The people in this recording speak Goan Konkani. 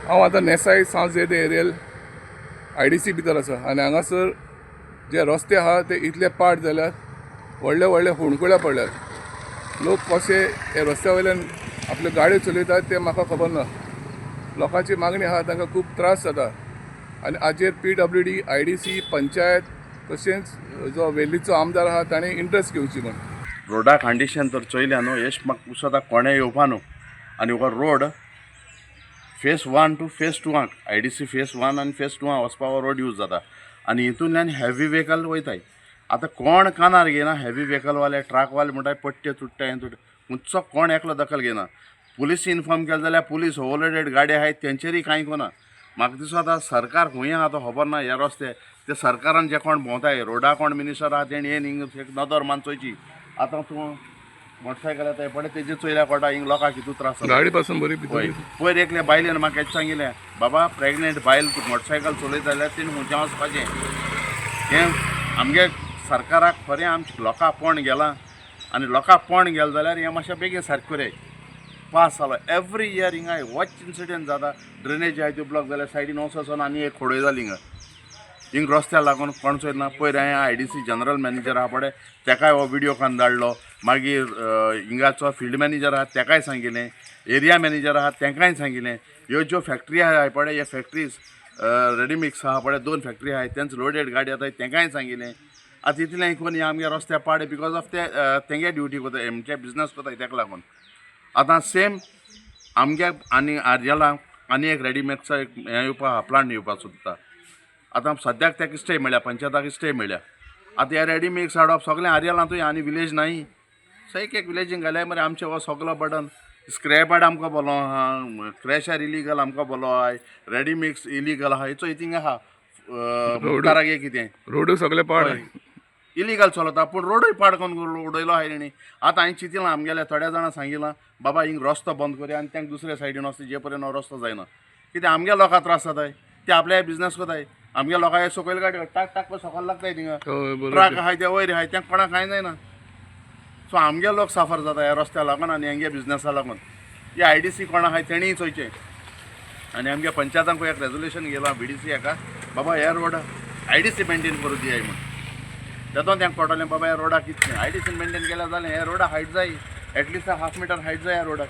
हांव आतां नेसाय सांव झेद एरियल IDC भितर आसा आनी हांगासर जे रस्ते आहा ते इतले पाड जाल्यात, व्हडले व्हडले हुंडकुळे पडल्यात. लोक कशे हे रस्त्या वयल्यान आपल्यो गाडयो चलयतात तें म्हाका खबर ना. लोकांची मागणी आहा, तांकां खूब त्रास जाता आनी हाजेर PWD, IDC, panchayat तशेंच जो वेर्लीचो आमदार आहा ताणें इंट्रस्ट घेवची म्हूण. रोडा कंडिशन तर चोयल्या न्हू, येश म्हाका दिसता कोणें येवपा न्हू. आनी हो road phase one to phase टूवाक, IDC phase one आनी फेज टूवाक वचपा हो रोड यूज जाता आनी हितूंतल्यान हेवी व्हेकल वयताय. आतां कोण कानार घेयना. हेवी व्हेकलवाले, ट्रकवाले म्हणटाय पट्टे तुट्टा, हें तुट्टा. खुंयचो कोण एकलो दखल घेयना. पुलीस इन्फॉर्म केलें जाल्यार पुलीस ओवरलोडेड गाडी आहाय, तेंचेरूय कांय कोना. म्हाका दिसता सरकार खूंय आहा तो खबर ना. हे रस्ते ते सरकारान जे कोण भोंवताय, रोडा कोण मिनिस्टर आहा तेणी येवन हिंग एक नदर मान चोयची. आतां तूं मोटरसायकल येता पळय, तेजेर चोयल्यार कळटा हिंग लोकांक कितू त्रास जाता. गाडी पासून बरी भितर. पळय, पयर एकले बायलेन म्हाका हेच सांगिल्लें, बाबा, प्रेग्नेंट बायल मोटरसायकल चलयता जाल्यार तिणें खंयचें वचपाचें? हें आमगे सरकाराक खरें आमच्या लोकां पोण गेलां आनी लोकां पोण गेलें जाल्यार हें मातशें बेगीन सारकें करया. पास जालो. एवरी इयर हिंगा होच इन्सिडंट जाता. ड्रेनेज आहाय त्यो ब्लॉक जाल्यार सायडीन वचोन आनी एक खोडय जाली हिंगा. हिंग रस्त्यार लागून कोण चोयना. पयर हांवें IDC general मॅनेजर आहा पळय, तेकाय हो विडियो काडून धाडलो. मागीर हिंगाचो फिल्ड मॅनेजर आहा तेकाय सांगिलें, एरिया मॅनेजर आहा तेंकांय सांगिलें. ह्यो ज्यो फॅक्टरी आहा पळय, हे फॅक्टरीज रेडीमिक्स आहा पळय, दोन फॅक्टरी आहाय, तेंच लोडेड गाडी येताय, तेंकांय सांगिलें. आतां इतलें कोन्न हें आमगे रस्त्या पाड because of ते तेंगे ड्युटी कोताय, म्हणजे बिजनस कोताय, तेका लागून. आतां सेम आमगे आनी आर्यला आनी एक रेडीमेडचो एक हें येवपा आहा, प्लांट येवपाक सोदता. आतां सद्याक तेका स्टे मेळ्ळ्या, पंचायताक स्टे मेळ्ळ्या. आतां हे रेडीमिक्स हाडप सगळें आर्यलांतूय आनी विलेज नाय. सो एक एक विलेजींक घाल्यार मरे आमचें हो सगलो बर्डन. स्क्रॅप यार्ड आमकां बोलो आहा, क्रॅशर इलिगल आमकां बोलो आहाय, रेडीमिक्स इलिगल आहा. चोय थिंग आहा मुखाराक कितें. रोडू सगळे पाड. इलिगल चलता, पूण रोडूय पाड करून उडयलो आहाय तेणी. आतां हांवें चिंतलां, आमगेल्या थोड्या जाणां सांगिलां, बाबा हिंग रस्तो बंद करया आनी तांकां दुसऱ्या सायडीन वचता जे पर्यंत हो रस्तो जायना. कित्याक आमगे लोकां त्रास जाताय, ते आपले बिजनस कोताय. आमगे लोकां सकयल गाडी टाक टाक सकयल लागताय थिंगा. हय, बरोबर. ट्रक आहाय ते वयर आहाय, तें कोणाक कांय जायना. सो आमगे लोक साफर जाता ह्या रस्त्या लागून आनी हेंगे बिजनसा लागून. ही IDC कोण आहाय तेणीय चोयचें. आनी आमगे पंचायतांकूय एक रेजोल्युशन गेलां VDC हेका, बाबा हे रोड IDC maintain करूं दियाय म्हूण. तेदोन तेंका कळटलें बाबा ह्या रोडाक कितलें IDC maintain केल्यार जालें. ह्या रोडा हायट जाय, at least half metre height जाय ह्या रोडाक.